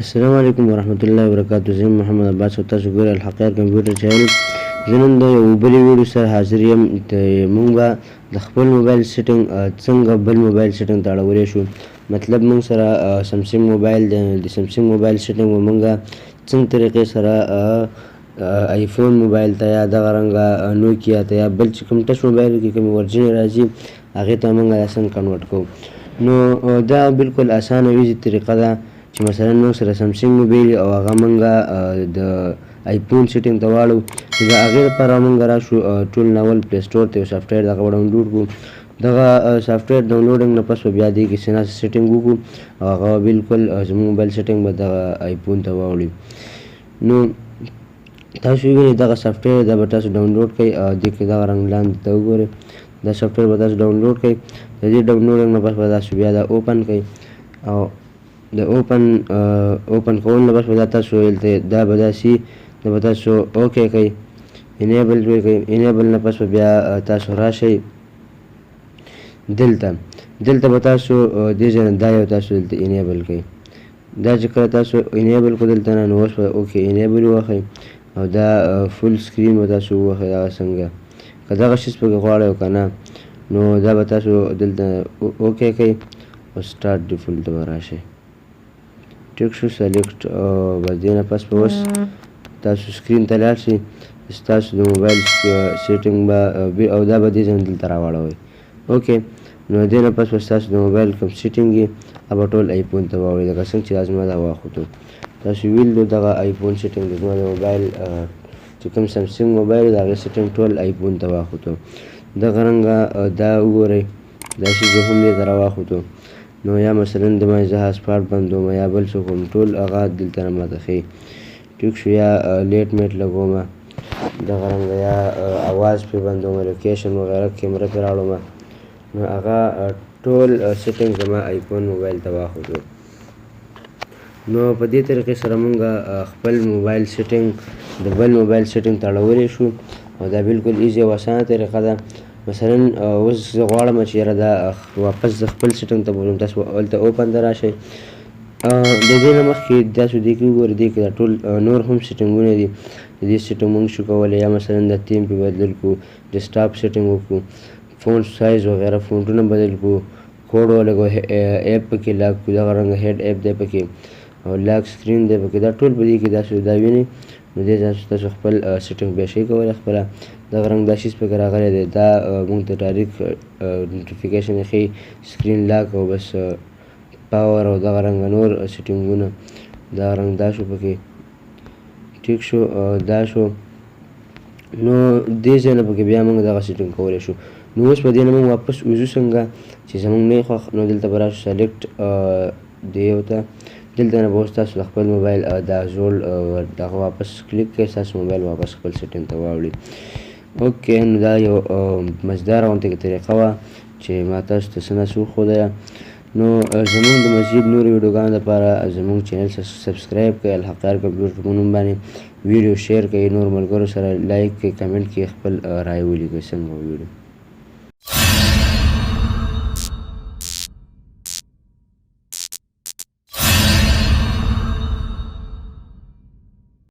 السلام علیکم ورحمت الله وبرکاته. زه محمد عباس او تاسو ګورئ الحقیر کمپیوټر چینل. زه نن د یو بلې ویډیو سره حاضر یم. موږ به د خپل موبایل setting څنګه بل موبایل setting ته اړولی شو. مطلب موږ سره سامسونګ موبایل دی، د سامسونګ موبایل setting به موږ څنګه طریقې سره آیفون موبایل ته یا دغه رنګه نوکیا ته یا بل چې کوم touch موبایل کې کومې version راځي هغې ته موږ دا څنګه convert کوو. نو دا بالکل اسانه easy طریقه ده چې مثلا موږ سره سامسونګ موبایل او هغه موږ د آیفون setting ته واړو. نو د هغې لپاره موږ راشو ټول نه اول Play Store ته یو software دغه به download کړو. دغه software downloading نه پس به بیا دې کې څه نا څه setting وکړو او هغه بالکل زموږ موبایل setting به دغه آیفون ته واوړي. نو تاسو وګورئ دغه software دا به تاسو download کړئ او دې کې دغه رنګ لاندې ته وګورئ، دا software به تاسو download کړئ. د دې downloading نه پس به تاسو بیا دا open کړئ او د open کولو نه پس به دا تاسو دلته دا به داسې دا به تاسو okay کړئ، enable به کړئ. enable نه پس به بیا تاسو راشئ دلته، دلته به تاسو دې ځای نه دا یو تاسو دلته enable کړئ. دا چې کله تاسو enable کړو دلته نه، نو اوس به okay enable ووهئ او دا full screen به تاسو ووهئ. دغه څنګه که دغه شیز پکې غواړئ او که نه، نو دا به تاسو دلته okay کړئ او start default ته به راشئ. ټیک شو، select. بس دې نه پس به اوس تاسو screen ته لاړ شئ، ستاسو د موبایل setting به او دا به دې ځای نه دلته راواړوئ. okay، نو دې نه پس به ستاسو د موبایل کوم setting وي هغه به ټول آیفون ته واوړي. لکه څنګه چې دا زما دا واخوتو، تاسو ویل نو دغه آیفون setting زما د موبایل چې کوم سامسونګ موبایل د هغې setting ټول آیفون ته واخوتو. دغه رنګه دا وګورئ، دا شی زه هم دې ته راواخوتو. نو یا مثلا د ما زه hotspot بندوم یا بل څه کوم، ټول هغه دلته نه ماته ښیي. ټیک شو، یا light میټ لګوم دغه رنګه، یا اواز پرې بندوم، location وغیره، کیمره پرې راوړم. نو هغه ټول setting زما آیفون موبایل ته واخوتو. نو په دې طریقې سره مونږ خپل موبایل setting د بل موبایل setting ته اړولی شو او دا بالکل easy او اسانه طریقه ده. مثلا اوس زه غواړم چې یاره دا واپس زه خپل setting ته بولم، تاسو هلته open ته راشئ. د دې نه مخکې تاسو دې کې وګورئ، دې کې دا ټول نور هم setting ونه دي. د دې setting مونږ شو کولی، یا مثلا د theme پې بدل کړو، desktop setting وکړو، font size وغیره font ونه بدل کړو، کوډ ولګو، app پکې lock کړو، دغه رنګه hide app دی پکې او lock screen دی پکې. دا ټول په دې کې تاسو دا وینئ. نو دې ځای تاسو خپل setting بیا شئ کولی خپله. دغه رنګ دا شیز پکې راغلی دی، دا مونږ ته direct notification ښیي، screen lock او بس power او دغه رنګه نور setting ونه. دغه رنګ دا شو پکې، ټیک شو، دا شو. نو دې ځای نه پکې بیا مونږ دغه setting کولی شو. نو اوس په دې نه مونږ واپس وځو څنګه چې زمونږ نه خوښ، نو دلته به راشو select دې یو ته، دلته نه به اوس تاسو د خپل موبایل دا زوړ دغه واپس کلیک کړئ، ستاسو موبایل واپس خپل setting ته واوړي. okay، نو دا یو مزداره غونډه کې طریقه وه چې ما تاسو ته څه نا څه وښودله. نو زمونږ د مزید نورو ویډیوګانو لپاره زمونږ channel subscribe کړئ، الحقیار کمپیوټر په نوم باندې ویډیو share کړئ، نور ملګرو سره like کړئ، comment کړئ، خپل رای ولیکئ څنګه ویډیو.